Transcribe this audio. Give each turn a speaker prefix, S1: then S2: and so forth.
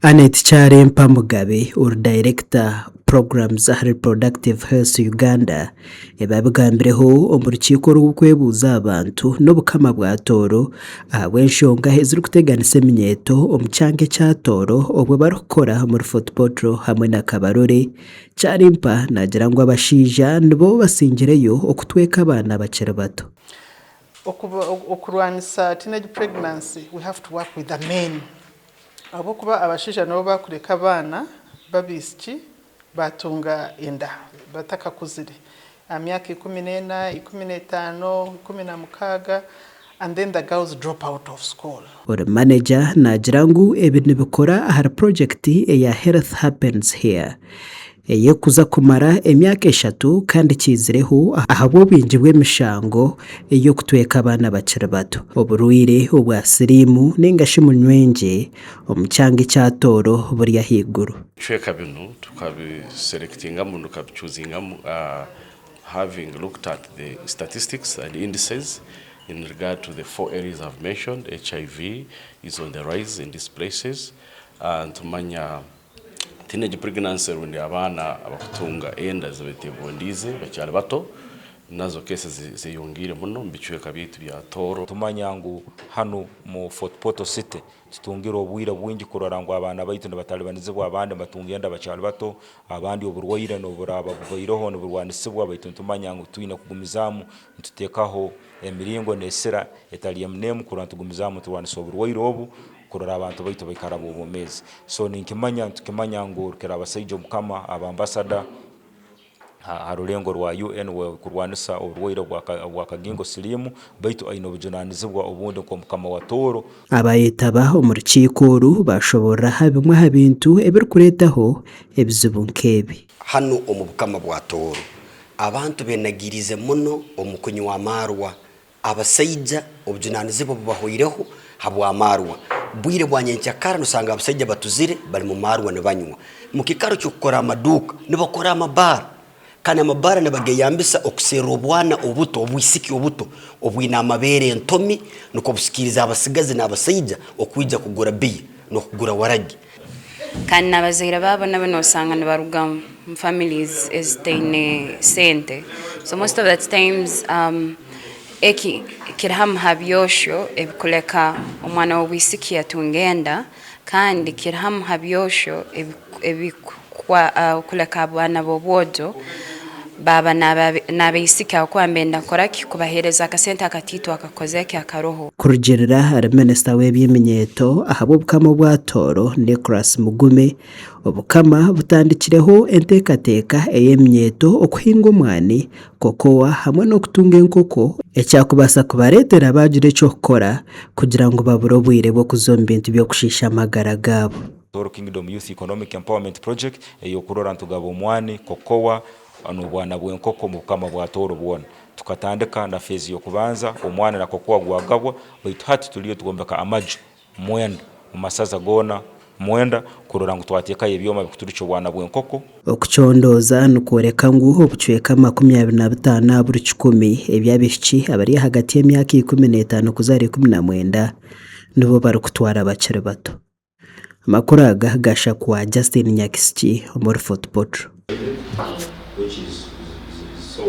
S1: Annet Kyarempa Mugabe ori Dayirekita Programs aha Reproductive Health Uganda ebi abigambireho omu rukiiko orw'okwebuuza aha bantu n'obukama bwa Tooro ahabw'enshonga ezirikuteganisa eminyeeto omu kyanga ekya Tooro obwo barikukora omuri Fort Portal hamwe na Kabarole. Kyarimpa naagira ngu abashaija nibo basingireyo okutweka abaana bakiri bato.
S2: Okurwanisa teenage pregnancy we have to work with the men ahabw'okuba abashaija nibo bakureka abaana b'abaishiki batunga enda batakakuzire aha myaka 14, 15, 16 and then the girls drop out of school.
S1: Ori manegya naagira ngu ebi nibikora ahari purogyekiti eya Health Happens Here ey'okuza kumara emyaka eshatu kandi kiizireho ahabw'obwingi bw'emishango ey'okutweka abaana bakiri bato oburwaire obwa siriimu nainga shi munywengye omu kyanga ekya Tooro buri ahaiguru.
S3: Ebicweka binu tukabiselectingamu tukabichuzingamu having looked at the statistics and indices in regard to the four areas I've mentioned, HIV is on the rise in these places, nitumanya Teenage pregnancy rundi abaana abakutunga enda zibatebondiize bakyali bato nazo cases zeyongiire muno omu bicweka byaitu bya Tooro.
S4: Tumanya ngu hanu mu Fort Portal City tutungire obwire bwingi kurora ngu abaana baitu nibatalibanizibwa abandi nibatunga enda bakyali bato, abandi oburwaire noburaaba bubaireho niburwanisibwa baitu nitumanya ngu twine kugumizaamu nituteekaho emiringo n'esira etali emu n'emu kurora nitugumizaamu niturwanisa oburwaire obu kurora abantu baitu baikara b'obwomeezi. So ninkimanya nitukimanya ngu Rukirabasaija Omukama aba ambasada ha rulengo rwa UN kurwanisa oburwaire bwa kagingo siliimu baitu aine obujunanizibwa obundi nk'omukama wa Tooro.
S1: Abaayetaba omu rukiiko oru baashoboorora aha bimwe aha bintu ebirikureetaho ebizibu nk'ebi.
S5: Hanu omu bukama bwa Tooro, abantu benagiirize muno omu kunywa amaarwa Abasaija obujunanizibwa bubahweireho habw'amaarwa. Bwire bwa nyenkyakara nosanga abasaija batuzire bali mu maarwa nibanywa. Mukikaro ky'okukora amaduuka, nibakora amabaara. Kandi amabaara nibageyambisa okuserra obwana obuto, obwisiki obuto obwine amabeere entomi nukwo busikiirize abasigazi n'abasaija okwija kugura biya n'okugura waragi.
S6: Kandi n'abazaire baabo nabo nosanga nibaruga omu families ezitaine sente so most of the times eki kiri hamu ha byosyo ebikuleka omwana w'obwisiki yatunga enda kandi kiri hamu ha byosyo ebikuleka abaana b'obwojo baaba n'abaisiki ahabw'okuba nibenda kukora ki? Kubaheereza akasente akataito akakozire ki? Akaroho.
S1: Kurugiirira ahari minisita w'eby'eminyeeto ahabw'obukama obwa Tooro, Nicholas Mugume, obukama butandikireho enteekateeka ey'eminyeeto okuhinga omwani, cocoa hamwe n'okutunga enkoko ekyakubaasa kubareetera baagira eky'okukora kugira ngu babure obwire bw'okuza omu bintu by'okushiisha amagara gaabo.
S4: Tooro Kingdom Youth Economic Empowerment Project ey'okurora nitugaba omwani, cocoa, n'obwana bw'enkoko omu bukama bwa Tooro bwona. Tukatandika na phase y'okubanza, omwani na cocoa gwagabwa, baitu hati turiyo twombeka amaju mwenda omu masaza goona mwenda kurora ngu twateekayo ebyoma bikuturukya obwana bw'enkoko.
S1: Okucondooza nikworeka ngu obucweka 25 aha buri kikumi eby'abaishiki abari ahagati y'emyaka 15 kuza ahari 19 nibo barikutwara bakiri bato. Amakuru aga gashakwa Justin Nyakisiki omuri Fort Portal.